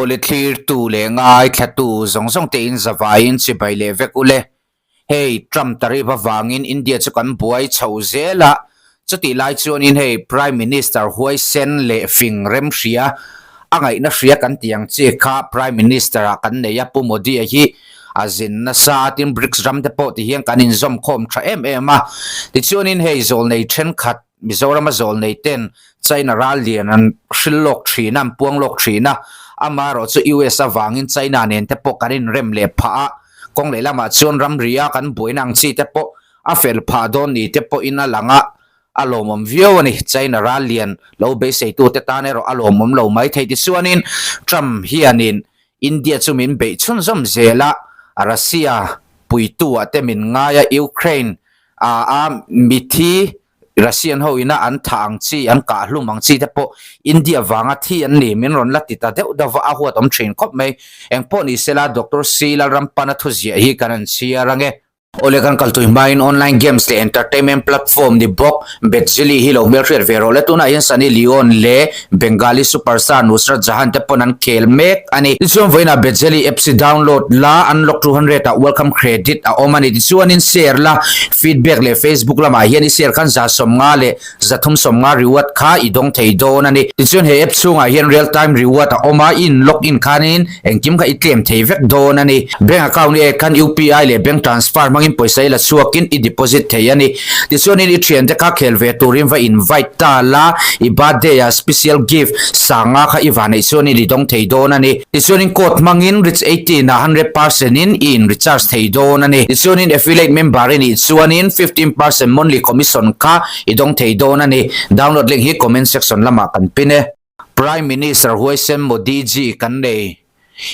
Awle thlirtu leh ngaithlatu zawng zawng te in zavaiin chibai leh vek ule. Hei Trump tariff avangin India chu kan buai chho zel a, chutih lai chuanin hei Prime Minister huaisen leh fing rem hria a ngaihna hria kan tih ang chi kha Prime Minister ah kan nei a, Pu Modi a hi a zin nasa a, tin BRICS ram te pawh ti hian kan inzawm khawm tha em em a. Tichuanin hei zawlnei thenkhat Mizorama zawlnei ten China ral lian an hril lawk thin a, an puang lawk thin a, amaherawhchu US avangin China nen te pawh kan inrem leh phah a, kawng leh lamah chuan ramri a kan buaina ang chi te pawh a fel phah dawn ni te pawhin a lang a, a lawmawm viau a ni. China ral lian lo beiseitu te tan erawh a lawmawm lo mai thei. Tichuanin Trump hianin India chu min beih chhunzawm zel a, Russia puitu ah te min ngai a, Ukraine a mithi Russian ho ina an thah ang chi, an kah hlum ang chi te pawh India vanga thi an ni, min rawn la ti ta deuh deuh va, a huat awm thin khawp mai. Engpawh ni sela Doctor C Lalrampana thuziah hi kan han chhiar ange. Awle kan kal tui hmain online games leh entertainment platform ni bawk Betzili hi lo hmelhriat ve rawh le. Tunah hian Sunny Leone leh Bengali superstar Nusrat Jahan te pawn an khel mek a ni. Tichuan vawiinah Betzili apps hi download la, unlock 200 ah welcome credit a awm a ni. Tichuanin share la, feedback leh Facebook lamah hian i share khan 150 leh 350 reward kha i dawng thei dawn a ni. Tichuan he app chhungah hian real time reward a awm a, i in log in khanin engkim kha i claim thei vek dawn a ni. Bank account i ek khan UPI leh bank transfer hmangin pawisa i la chhuakin i deposit thei a ni. Tichuanin i thiante kha khel ve turin va invite ta la, i birthday ah special gift sanga kha i vanneih chuanin i dawng thei dawn a ni. Tichuanin code hmangin Rich 18 ah 100% in i in recharge thei dawn a ni. Tichuanin affiliate member i nih chuanin 15% monthly commission kha i dawng thei dawn a ni. Download link hi comment section lamah kan pin e. Prime Minister huaisen Modi ji kan nei.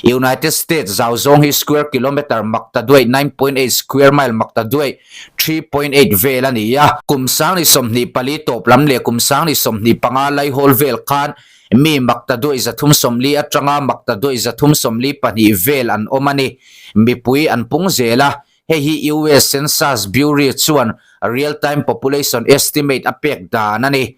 United States zau zawng hi square kilometre makta duai 9.8 square mile makta duai 3.8 vel a ni a. Kum 2024 tawp lam leh kum 2025 laihawl vel khan Mi makta duai 340 atanga makta duai 342 vel an awm a ni. Mipui an pung zel a, hei hi US Census Bureau chuan real time population estimate a pek dan a ni.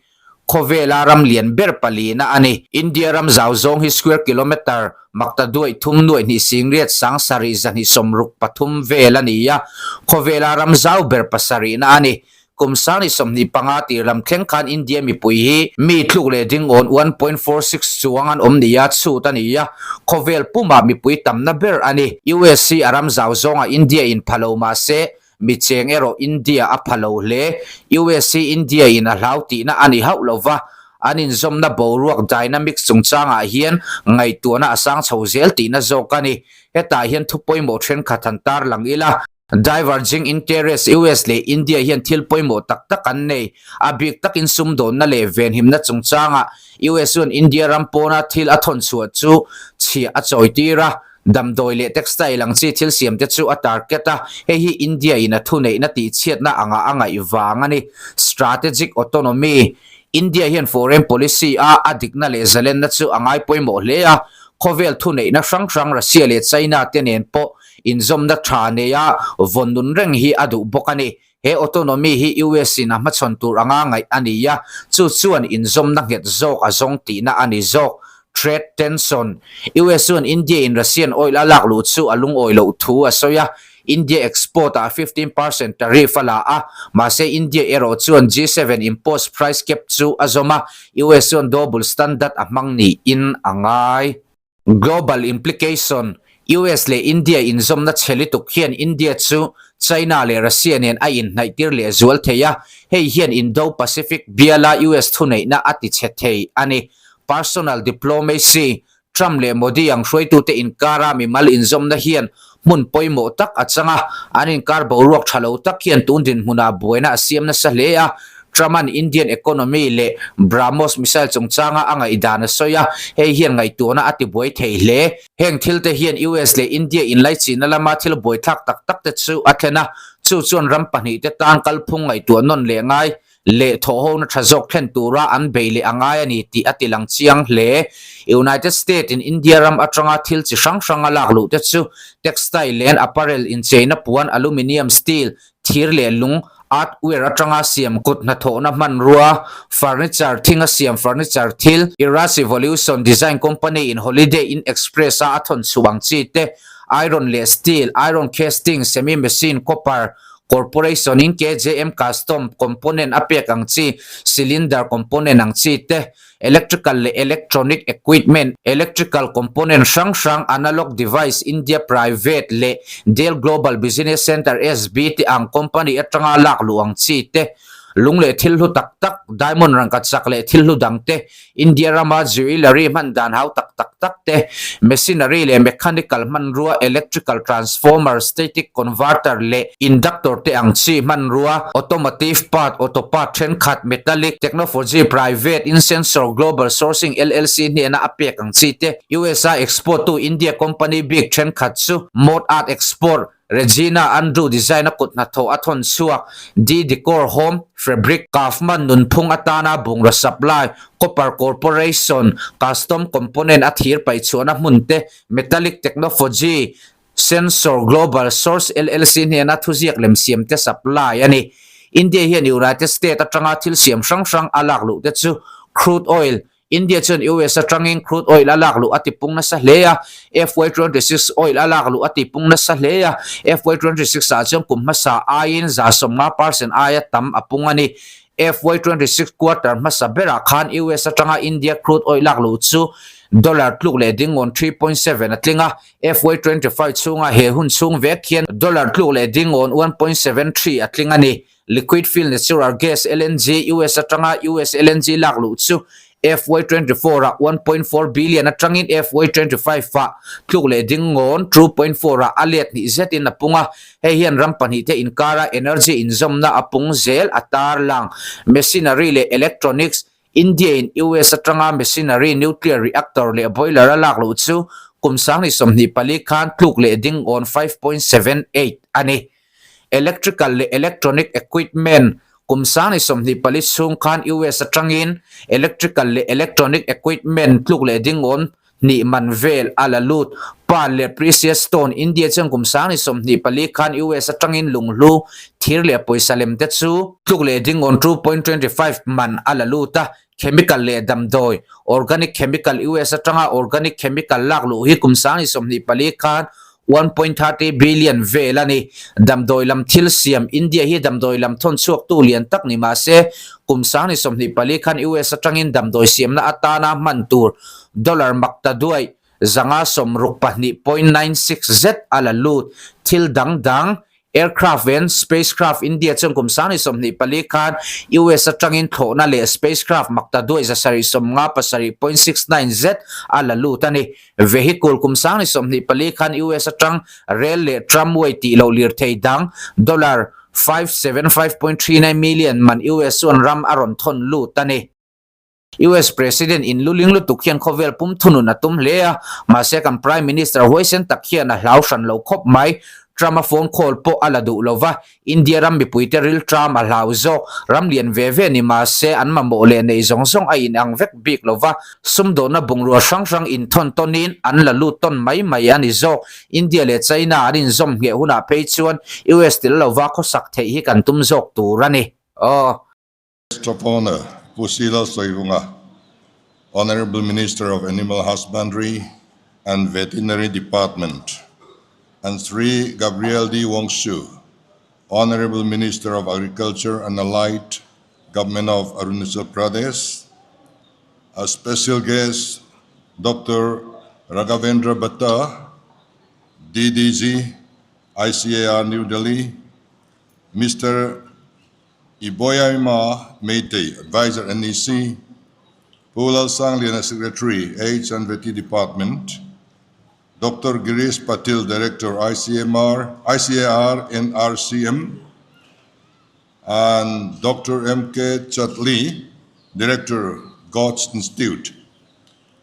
Khawvela ram lian ber palina a ni. India ram zau zawng hi square kilometre makta duai thum nuaih hnih singriat sang sarih zahnih sawmruk pathum vel a ni a, khawvela ram zau ber pasarihna a ni. Kum 2025 tir lam thleng khan India mipui hi mi tluk leh ding awn 1.46 chuang an awm nia chhut a ni a, khawvel pumah mipui tamna ber a ni. US hi a ram zau zawngah India in pha lo mah se, mi cheng erawh India a pha lo hle. US hi India in a hlau tihna a ni hauh lo va, an inzawmna boruak dynamics chungchangah hian ngaihtuahna a sang chho zel tihna zawk a ni. Hetah hian thu pawimawh thenkhat han tarlang ila. Diverging interest, US leh India hian thil pawimawh tak tak an nei. A bik takin sumdawnna leh venhimna chungchangah US chuan India ram pawna thil a thawn chhuah chu chhiah a chawitir a, damdawi leh textile ang chi thil siamte chu a target a, hei hi India in a thuneihna tihchhiatna angah a ngaih vang a ni. Strategic autonomy, India hian foreign policy a a dikna leh zalenna chu a ngai pawimawh hle a, khawvel thuneihna hrang hrang Russia leh China te nen pawh Inzawmna tha neia vawn nun reng hi a duh bawk a ni. He autonomy hi US in a hmachhawn tur anga ngaih a ni a, chu chuan inzawmna nghet zawk a zawng tihna a ni zawk. Trade tension, US chuan India in Russian oil a lak luh chu a lungawi loh thu a sawi a, India export ah 15% tariff a la a, mahse India erawh chuan G7 imposed price cap chu a zawm a, US chuan double standard a hmang niin a ngai. Global implication, US leh India inzawmna chhe lutuk hian India chu China leh Russia nen a inhnaihtir leh zual thei a, hei hian Indo-Pacific biala US thuneihna a tichhe thei a ni. Personal diplomacy, Trump leh Modi ang hruaitute inkara mimal inzawmna hian hmun pawimawh tak a chang a, an inkar boruak tha lo tak hian tun dinhmunah buaina a siam nasa hle a, Trump-a'n Indian economy leh BrahMos missile chungchanga a ngaihdan a sawi a, hei hian ngaihtuahna a tibuai thei hle. Heng thilte hian US leh India inlaichihna lama thil buaithlak tak tak te chu a thlen a, chu chuan ram pahnihte tan kalphung ngaihtuah nawn leh ngai leh thawhhona tha zawk thlen tura an bei leh a ngai a ni tih a tilang chiang hle. United States in India ram atanga thil chi hrang hrang a lak luh te chu textile and apparel, incheina puan, aluminium, steel, Thir leh lung, Artware atanga siam kut hnathawhna hmanrua, furniture thinga siam furniture thil, Iras Evolution Design Company in Holiday Inn Express a a thawn chhuh ang chi te, iron leh steel, iron casting, semi machine, copper, Corporation in KJM Custom component a pek ang chi, cylinder component ang chi te, Electrical leh electronic equipment, electrical component hrang hrang, analog device India Private leh Dell Global Business Center SB te ang company atanga lak luh ang chi te, lung leh thil hlu tak tak, diamond rangkachak leh thil hlu dang te, India rama jewellery hman dan hau tak tak tak te, machinery leh mechanical hmanrua, electrical transformer, static converter leh inductor te ang chi hmanrua, automotive part, auto part thenkhat, metallic, technoforgy private, Insensor Global Sourcing LLC hnena a pek ang chi te, USA export tu India company bik thenkhat chu Mode Art Export, Regina Andrew design a kut hnathawh a thawn chhuak, D Decor Home, Fabric, Kaufman nunphung atana bungraw supply, Copper Corporation, custom component a thir paihchhuahna hmun te, Metallic Technoforgy, Sensor Global Source LLC hnena thuziak lem siam te supply a ni. India hian United States atanga thil siam hrang hrang a lak luh te chu crude oil, India chuan US atangin crude oil a lak luh a tipung nasa hle a, FY26 oil a lak luh a tipung nasa hle a, FY26 ah chuan kum hmasa aiin 50% aia tam a pung a ni. FY26 quarter hmasa berah khan US atanga India crude oil lak luh chu dollar tluk leh dingawn 3.7 a tling a, FY25 chhunga he hun chhung vek hian dollar tluk leh ding awn 1.73 a tling a ni. Liquid fuel natural gas, LNG, US atanga US LNG lak luh chu FY24 ah 1.4 billion atangin FY25 ah tluk leh ding awn 2.4 ah a let hnih zetin a pung a. Hei hian ram pahnih te inkara energy inzawmna a pung zel a tarlang. Machinery leh electronics, India in US atanga machinery, nuclear reactor leh boiler a lak loh chu kum 2024 khan tluk leh ding awn 5.78 a ni. Electrical leh electronic equipment kum 2024 chhung khan US atangin electrical leh electronic equipment tluk leh ding awn hnih man vel a la lut. Pearl leh precious stone India chuan kum 2024 khan US atangin lunghlu, thir leh pawisa lem te chu tluk leh ding awn 2.25 man a la lut a. Chemical leh damdawi, organic chemical US atanga organic chemical lak luh hi kum 2024 khan 1.30 billion vel a ni. Damdawi lam thil siam, India hi damdawi lam thawn chhuaktu lian tak ni mah se, kum 2024 khan US atangin damdawi siamna atana hman tur dollar makta duaih 562.96 zet a la lut. Thil dang dang, Aircraft and Spacecraft India chuan kum 2024 khan US atangin thlawhna leh spacecraft makta duaih 757.69 zet a la lut a ni. Vehicle kum 2024 khan US atang rail leh tramway tih loh lirthei dang dollar 575.39 million man US chuan ram a rawn thawn lut a ni. US President in luling lutuk hian khawvel pum thunun a tum hle a, mahse kan Prime Minister huaisen tak hian a hlau hran lo khawp mai. Trump a phone call pawh a la duh lo va, India ram mipuite ril Trump a hlau zawk. Ram lian ve ve ni mahse an mamawh leh neih zawng zawng a inang vek bik lo va, sumdawnna bungrua hrang hrang inthawn tawnin an la lut tawn mai mai a ni zawk. India leh China an inzawm ngheh hunah phei chuan US tel lova khawsak theih hi kan tum zawk tur a ni. Aw. Guest of Honor, Pu Sila Soivunga, Honorable Minister of Animal Husbandry and Veterinary Department, and Sri Gabriel D. Wangsu, Honorable Minister of Agriculture and Allied Government of Arunachal Pradesh, a special guest, Dr. Raghavendra Bhatta, DDG, ICAR New Delhi, Mr. Iboyaima Meitei, Advisor NEC, Pu Lalsangliana Secretary, H and Vety Department, Dr. Girish Patil, Director, ICMR, ICAR NRCM, and Dr. M.K. Chatli, Director, GOTS Institute.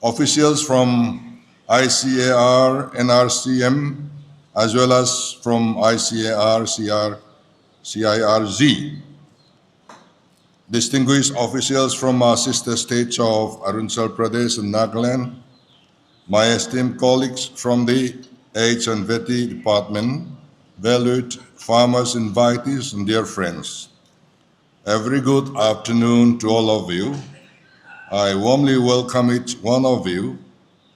Officials from ICAR NRCM, as well as from ICAR CR, CIRZ, distinguished officials from our sister states of Arunachal Pradesh and Nagaland, my esteemed colleagues from the H and Vety Department, Valued farmers, invitees and dear friends, a very good afternoon to all of you. I warmly welcome each one of you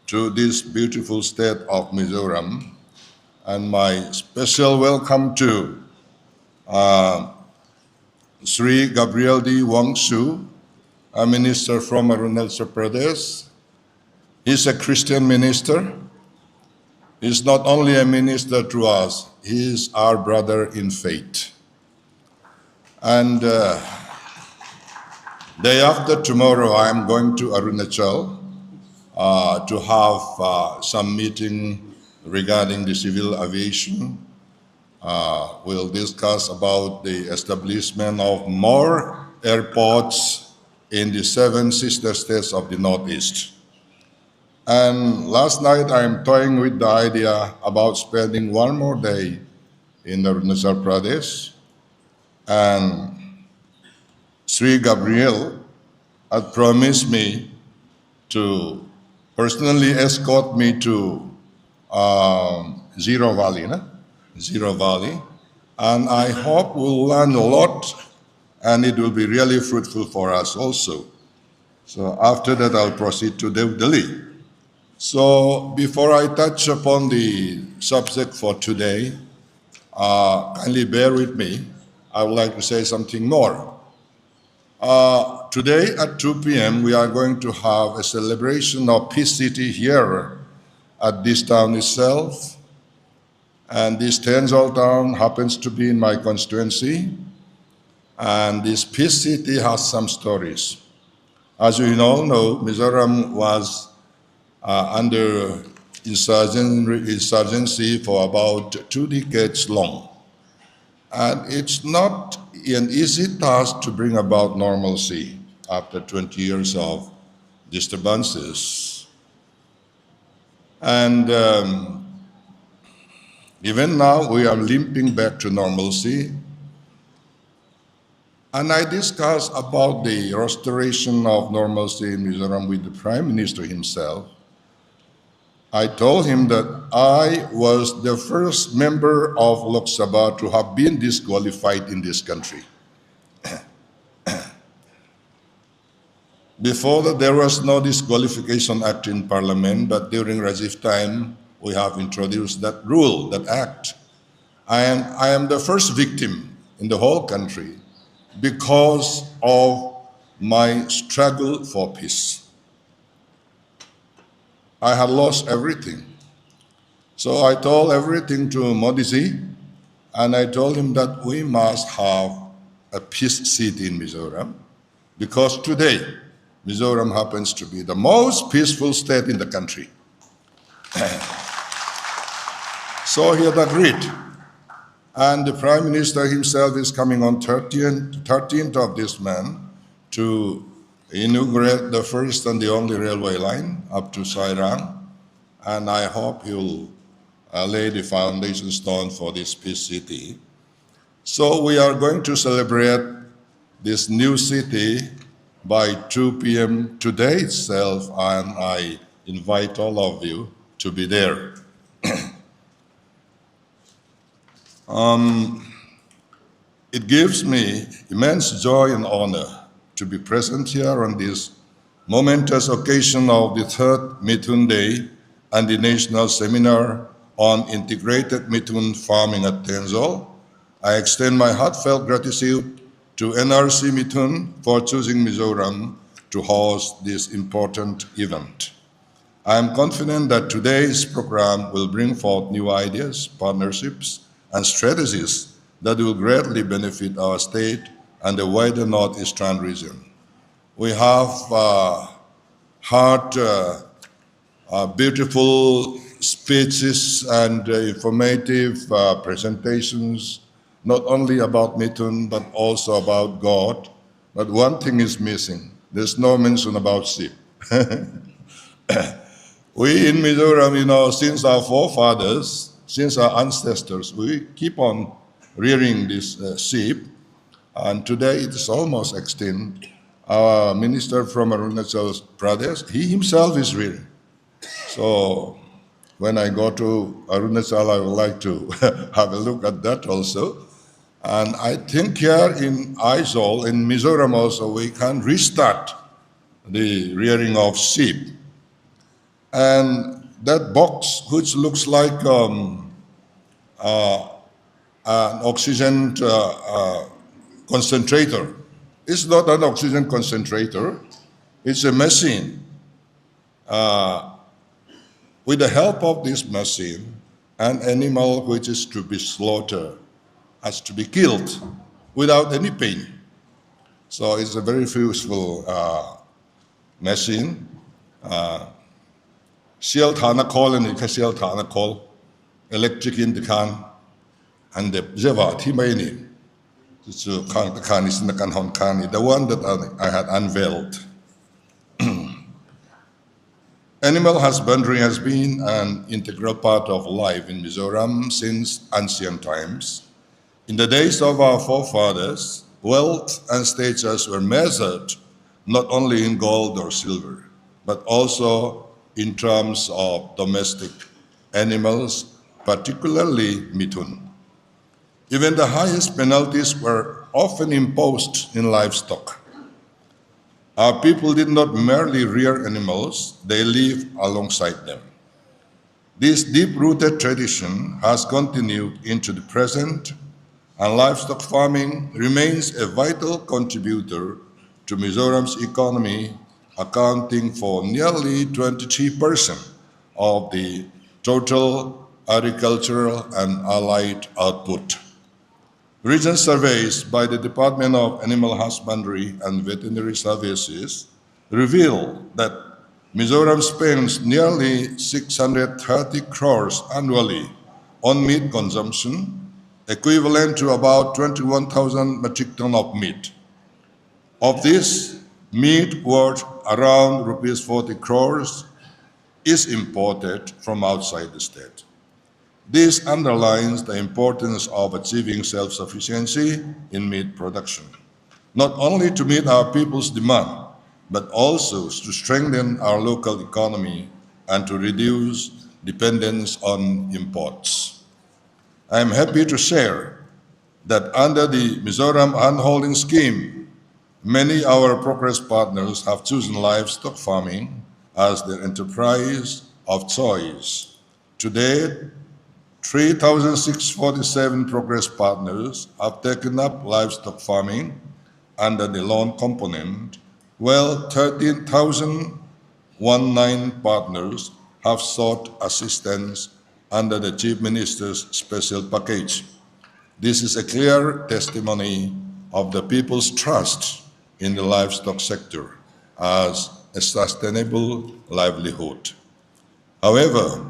to this beautiful state of Mizoram and my special welcome to Sri Gabriel D. Wangsu, a minister from Arunachal Pradesh. He's a Christian minister. He's not only a minister to us, he is our brother in faith. And day after tomorrow, I am going to Arunachal to have some meeting regarding the civil aviation. We'll discuss about the establishment of more airports in the seven sister states of the Northeast. And last night, I am toying with the idea about spending one more day in Arunachal Pradesh. And Sri Gabriel had promised me to personally escort me to Ziro Valley, no? Ziro Valley. And I hope we'll learn a lot and it will be really fruitful for us also. So after that, I'll proceed to Delhi. So before I touch upon the subject for today, kindly bear with me. I would like to say something more. Today at 2 p.m., we are going to have a celebration of Peace City here at this town itself. And this Thenzawl town happens to be in my constituency. And this Peace City has some stories. As you all know, Mizoram was under insurgency for about 2 decades long. And it's not an easy task to bring about normalcy after 20 years of disturbances. And even now, we are limping back to normalcy. And I discussed about the restoration of normalcy in Mizoram with the Prime Minister himself. I told him that I was the first member of Lok Sabha to have been disqualified in this country. Before that, there was no disqualification act in parliament, but during Rajiv time, we have introduced that rule, that act. I am the first victim in the whole country because of my struggle for peace. I had lost everything. So I told everything to Modiji, and I told him that we must have a peace city in Mizoram because today Mizoram happens to be the most peaceful state in the country. So he had agreed. And the Prime Minister himself is coming on 13th of this month to inaugurate the first and the only railway line up to Sairang. And I hope he'll lay the foundation stone for this peace city. So we are going to celebrate this new city by 2 p.m. today itself, and I invite all of you to be there. It gives me immense joy and honor to be present here on this momentous occasion of the third Mithun Day and the National Seminar on Integrated Mithun Farming at Thenzawl. I extend my heartfelt gratitude to NRC Mithun for choosing Mizoram to host this important event. I am confident that today's program will bring forth new ideas, partnerships, and strategies that will greatly benefit our state and the wider Northeastern region. We have heard beautiful speeches and informative presentations, not only about Mithun, but also about God. But one thing is missing. There's no mention about sheep. We in Mizoram, since our forefathers, since our ancestors, we keep on rearing this sheep, and today it is almost extinct. Our minister from Arunachal Pradesh, he himself is rearing. So When I go to Arunachal, I would like to have a look at that also. And I think here in Aizawl, in Mizoram also, we can restart the rearing of sheep. And that box, which looks like an oxygen concentrator, it's not an oxygen concentrator, it's a machine. With the help of this machine, an animal which is to be slaughtered has to be killed without any pain. So it's a very useful machine. Sial thahna khawl a nih kha, sial thahna khawl electric in tikhan an dep zeuh a, thi mai a ni. Chu chu khang te khan i sin a kan hawn kha a ni, the one that I had unveiled. Animal husbandry has been an integral part of life in Mizoram since ancient times. In the days of our forefathers, wealth and status were measured not only in gold or silver, but also in terms of domestic animals, particularly mithun. Even the highest penalties were often imposed in livestock. Our people did not merely rear animals, they lived alongside them. This deep-rooted tradition has continued into the present, and livestock farming remains a vital contributor to Mizoram's economy, accounting for nearly 23% of the total agricultural and allied output. Recent surveys by the Department of Animal Husbandry and Veterinary Services reveal that Mizoram spends nearly 630 crores annually on meat consumption, equivalent to about 21,000 metric ton of meat. Of this, meat worth around rupees 40 crores is imported from outside the state. This underlines the importance of achieving self-sufficiency in meat production, not only to meet our people's demand, but also to strengthen our local economy and to reduce dependence on imports. I am happy to share that under the Mizoram Handholding Scheme, many our progress partners have chosen livestock farming as their enterprise of choice. To date, 3,647 progress partners have taken up livestock farming under the loan component, while 13,019 partners have sought assistance under the Chief Minister's special package. This is a clear testimony of the people's trust in the livestock sector as a sustainable livelihood. However,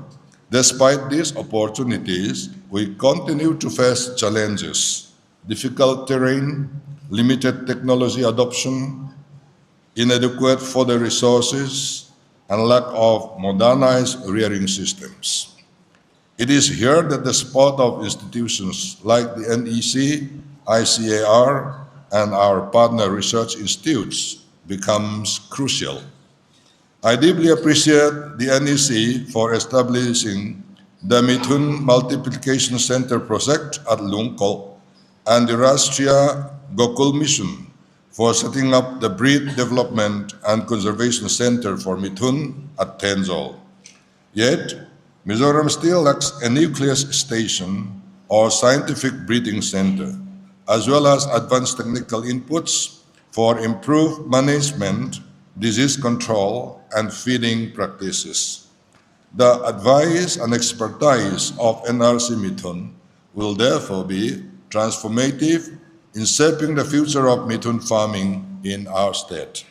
despite these opportunities, we continue to face challenges: difficult terrain, limited technology adoption, inadequate fodder resources, and lack of modernized rearing systems. It is here that the support of institutions like the NEC, ICAR, and our partner research institutes becomes crucial. I deeply appreciate the NEC for establishing the Mithun Multiplication Center project at Lungkawlh and the Rashtriya Gokul Mission for setting up the Breed Development and Conservation Center for Mithun at Thenzawl. Yet, Mizoram still lacks a nucleus station or scientific breeding center, as well as advanced technical inputs for improved management, disease control, and feeding practices. The advice and expertise of NRC Mithun will therefore be transformative in shaping the future of Mithun farming in our state.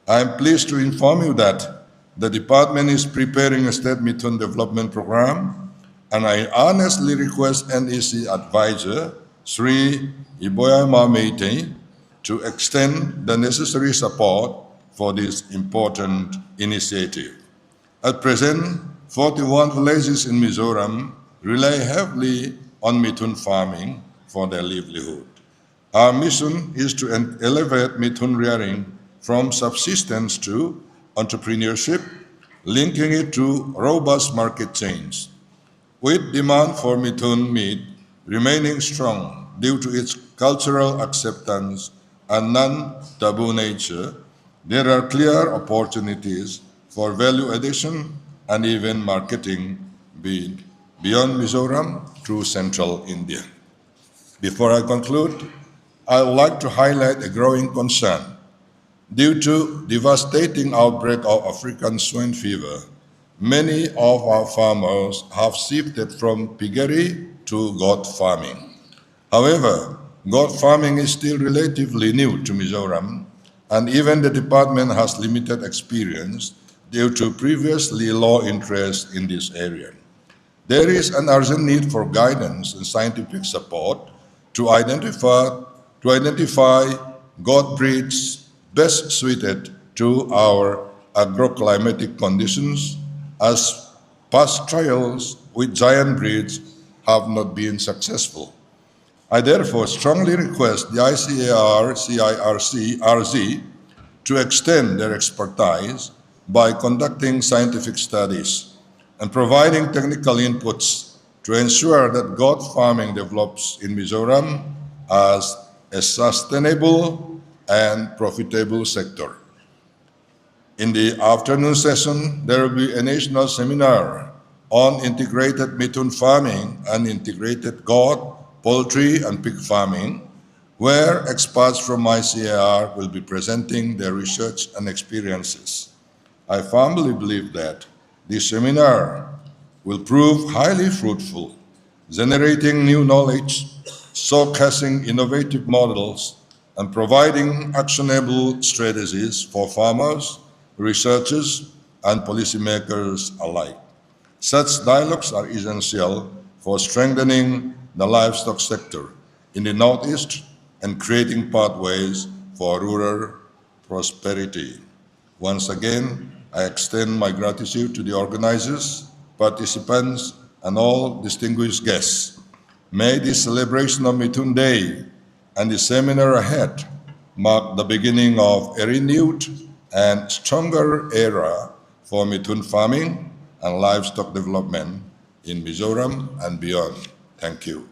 I am pleased to inform you that the department is preparing a state Mithun development program, and I earnestly request NEC advisor Sri Iboyaima Meitei to extend the necessary support for this important initiative. At present, 41 villages in Mizoram rely heavily on Mithun farming for their livelihood. Our mission is to elevate Mithun rearing from subsistence to entrepreneurship, linking it to robust market chains. With demand for mithun meat remaining strong due to its cultural acceptance and non-taboo nature, there are clear opportunities for value addition and even marketing beyond Mizoram to central India. Before I conclude, I would like to highlight a growing concern. Due to devastating outbreak of African swine fever, many of our farmers have shifted from piggery to goat farming. However, goat farming is still relatively new to Mizoram, and even the department has limited experience due to previously low interest in this area. There is an urgent need for guidance and scientific support to identify goat breeds best suited to our agroclimatic conditions, as past trials with giant breeds have not been successful. I therefore strongly request the ICAR, CIRC, RZ to extend their expertise by conducting scientific studies and providing technical inputs to ensure that goat farming develops in Mizoram as a sustainable and profitable sector. In the afternoon session, there will be a national seminar on integrated mithun farming and integrated goat, poultry, and pig farming, where experts from ICAR will be presenting their research and experiences. I firmly believe that this seminar will prove highly fruitful, generating new knowledge, showcasing innovative models, and providing actionable strategies for farmers, researchers, and policymakers alike. Such dialogues are essential for strengthening the livestock sector in the Northeast and creating pathways for rural prosperity. Once again, I extend my gratitude to the organizers, participants, and all distinguished guests. May this celebration of Mithun Day and the seminar ahead mark the beginning of a renewed and stronger era for Mithun farming and livestock development in Mizoram and beyond. Thank you.